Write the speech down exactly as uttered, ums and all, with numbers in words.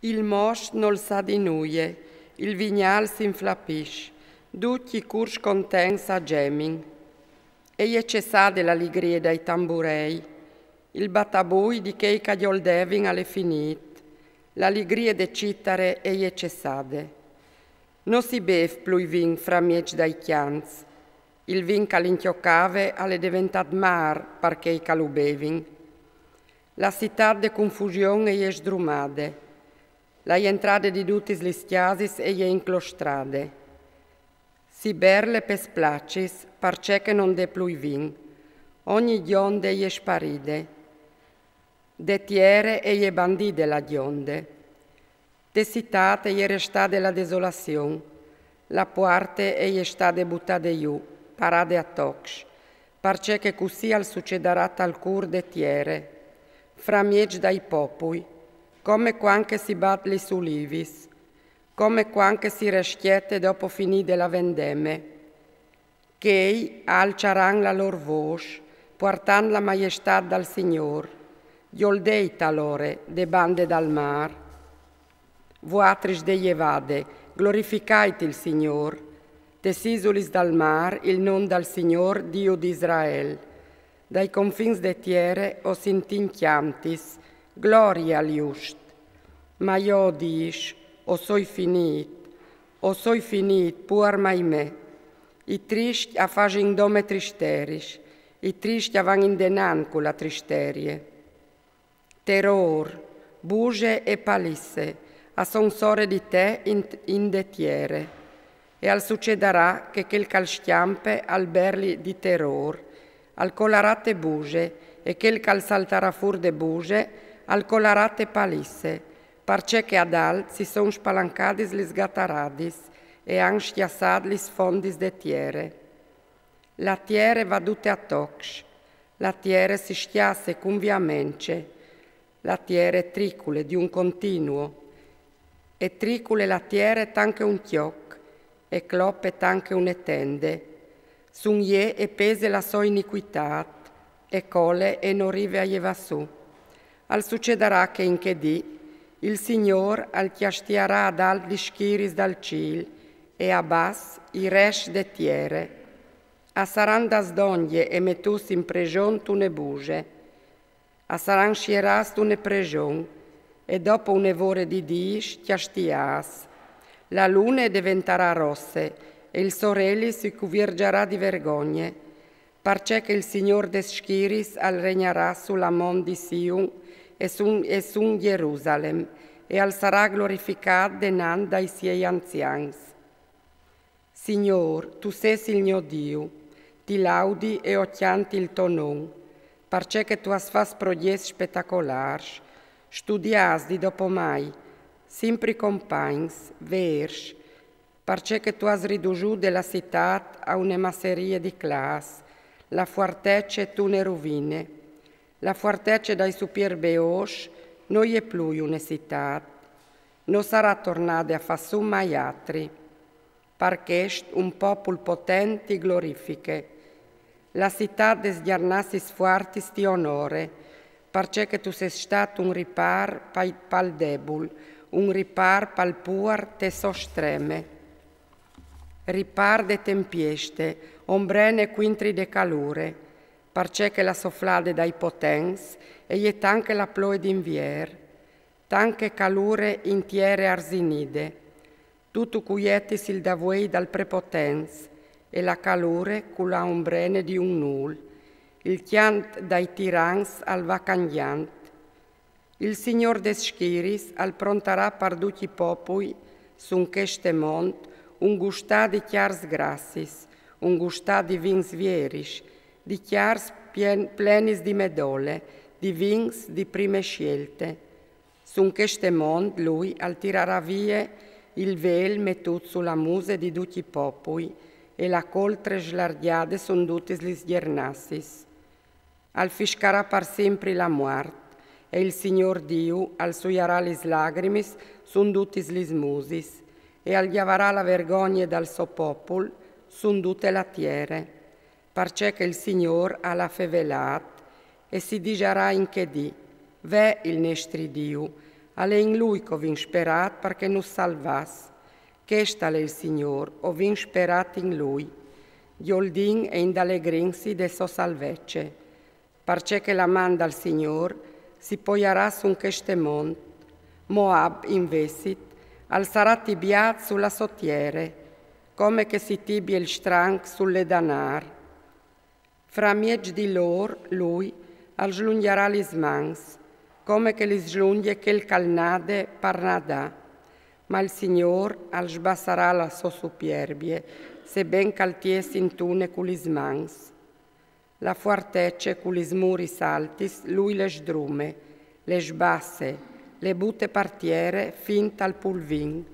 Il most nol sa di nuie, il vignâl s'inflapisce, ducj i cûrs contents a gemin. E je cessade la ligrie dai tamburei, il batabui di chei ch'a gjoldevin al è finît, la ligrie de citare e je cessade. No si bêf plui vin framieç dai cjants, il vin ch'al incjocave al è deventât mâr par chei ch'a lu bevin. La citât de confusion e je sdrumade, la jentrade di dutis lis cjasis e je inclostrade. Si berle pes placis, parcè che no'nt è plui vin, ogni gjonde e je sparide. De tiere e je bandide la gjonde. De citât e je restade la desolazion, la puarte e je stade butade jù, parade a tocs, parcè che cussì al sucedarà tal cûr de tiere, framieç dai popui, come cuant che si bat lis ulivis, come cuant che si rescjete dopo finide la vendeme. Chei a alçaran la lôr vôs, puartant la maiestât dal Signôr. Gjoldeit alore de bande dal mâr. Vuatris de jevade, glorificait il Signôr, tes isulis dal mâr il non dal Signôr, Diu di Israel. Dai confins de tiere o sintìn cjantis, glorie al just. Ma jo o dîs, o soi finît, o soi finît, puar mai me. I triscj a fasin dome tristeris, i triscj a van indenant cu la tristerie. Terôr, buse e palisse, a son sore di te in, in de tiere. E al sucedarà che chel ch'al scjampe al berli di terôr, al colarà te buse, e chel ch'al saltarà fûr de buse, al colarà te palisse, parcè che ad alt si son spalancadis lis gataradis e a àn scjassât lis fondis de tiere. La tiere e va dute a tocs, la tiere si scjasse cun viamence, la tiere e tricule di un continuo, e tricule la tiere tant che un cjoc, e clope tant che une tende. Sun jê e pese la sô inicuitât, e cole e no rive a jevâ sù. Al sucedarà che in chê dì il Signôr al cjastiarà ad alt lis schiris dal cîl e a bas i rescj de tiere. A saran dâts dongje e metûts in preson tune buse. A saran sierâts tune preson, e dopo une vore di dîs cjastiâts. La lune e deventarà rosse, e il soreli si cuviergiarà di vergogne, parcè che il Signôr des schiris al regnarà su la mont di Sion e sun, e sun Jerusalem, e al sarà glorificât denant dai siei anzians. Signôr, tu sês il gno Diu, ti laudi e o cjanti il to non, parcè che tu âs fats progjescj spetacolârs, studiâts di dopomai, simpri compagns, vêrs, parcè che tu âs ridusude la citât a une masserie di clas, la fuartece tune ruvine. La fuartece dai supierbeôs no je plui une citât, no sarà tornade a fâ sù mai atri. Par chest un popul potent ti glorifiche. La citât des gjarnassis fuartis ti onore, parcè che tu sês stât un ripâr pai-, pal debul, un ripâr pal puar te sô streme. Ripâr de tempieste, ombrene cuintri de calure, parcè che la soflade dai potents e je tant che la ploie d'invier, tant che calure in tiere arzinide. Tu tu cuietis il davuei dal prepotents, e la calure cu la ombrene di un nûl. Il cjant dai tirans al va cangjant. Il Signôr des schiris al prontarà par ducj i popui sun cheste mont un gustâ di cjârs grassis, un gustâ di vins vieris, di cjârs pien-, plenis di medole, di vins di prime sielte. Sun cheste mont lui al tirarà vie il vêl metût su la muse di ducj i popui e la coltre slargjade sun dutis lis gjarnassis. Al fiscarà par simpri la muart, e il Signôr Diu al suiarà lis lagrimis sun dutis lis musis, e al gjavarà la vergogne dal so popul sun dute la tiere, parcè che il Signôr al à fevelât, e si disarà in chê dì: Ve il nestri Diu, Al è in lui ch'o vin sperât par che nus salvàs. Chest al è il Signôr, o vin sperât in lui. Gjoldìn e indalegrinsi de sô salvece. Parcè che la man dal Signôr si poiarà sun cheste mont. Moab, invezit, al sarà tibiât su la sô tiere, come che si tibie il stranc sul ledanâr. Framieç di lôr, lui al slungjarà lis mans, come che lis slungje chel ch'al nade par nadâ. Ma il Signôr al sbassarà la sô supierbie, seben ch'al tiès intune cu lis mans. La fuartece cu lis muris altis, lui le sdrume, le sbasse, le bute par tiere fin tal pulvin.